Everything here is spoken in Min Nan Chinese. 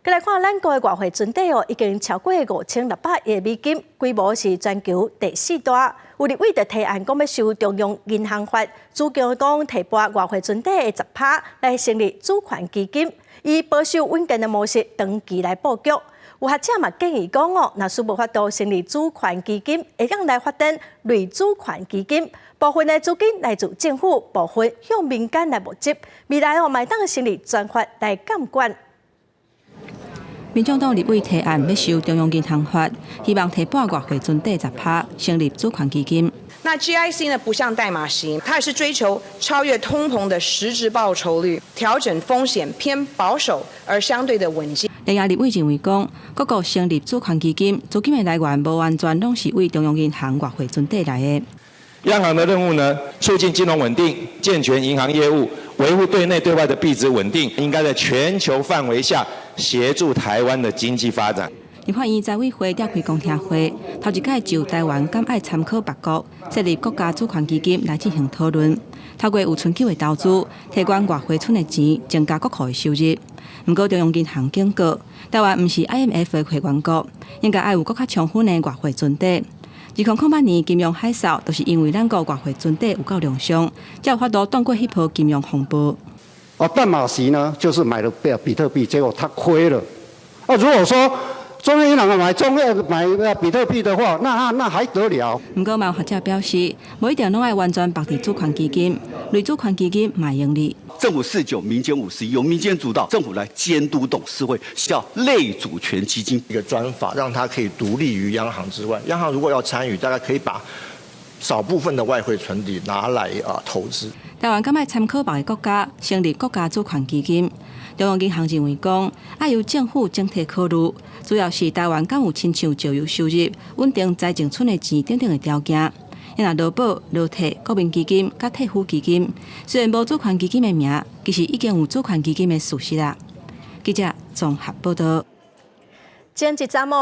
閣來看咱國的外匯存底哦，已經超過5600億美金，規模是全球第四大。有立委就提案講欲修中央銀行法，主張講提撥外匯存底的10趴來成立主權基金，以保守穩健的模式長期來布局。有學者嘛建議講哦，若是無法度成立主權基金，會當來發展類主權基金，部分的資金來自政府，部分向民間來募集，未來哦嘛會當成立專法來監管。民眾黨立委提案欲修中央銀行法，希望提撥外匯存底10趴，成立主權基金。那 GIC 呢，不像淡馬錫，它也是追求超越通膨的實質報酬率，調整風險偏保守而相對的穩健。另外，立委認為講，各國成立主權基金，資金的來源無完全攏是為中央銀行外匯存底來的。央行的任務呢，促進金融穩定，健全銀行業務，維護對內對外的幣值穩定，應該在全球範圍下協助台灣的經濟發展。立法院財委會召開公聽會，頭一擺就台灣敢愛參考別國設立國家主權基金來進行討論。透過有春秋的投資，提懸外匯存的錢，增加國庫的收入。毋過中央銀行警告，台灣毋是 IMF 的會員國，應該愛有閣較充分的外匯存底。2008年金融海嘯，就是因為咱國外匯存底有夠量傷，才有法度擋過彼波金融風暴。哦，淡馬錫呢，就是買了比特幣，結果他虧了。啊，如果說中央銀行買比特幣的話，那還得了？毋過，有學者表示，無一定攏愛完全縛佇主權基金，類主權基金嘛會用哩。政府49，民間51，由民間主導，政府來監督董事會，叫類主權基金。一個專法，讓它可以獨立於央行之外。央行如果要參與，大概可以把少部分的外匯存底拿來啊投資。台灣敢愛參考別个國家成立國家主權基金？中央銀行認為講，愛由政府整體考慮，主要是台灣敢有親像石油收入、穩定財政存的錢等等的條件。若勞保、勞退、國民基金、佮退撫基金，雖然無主權基金的名，其實已經有主權基金的事實啦。記者綜合報導。前一陣哦。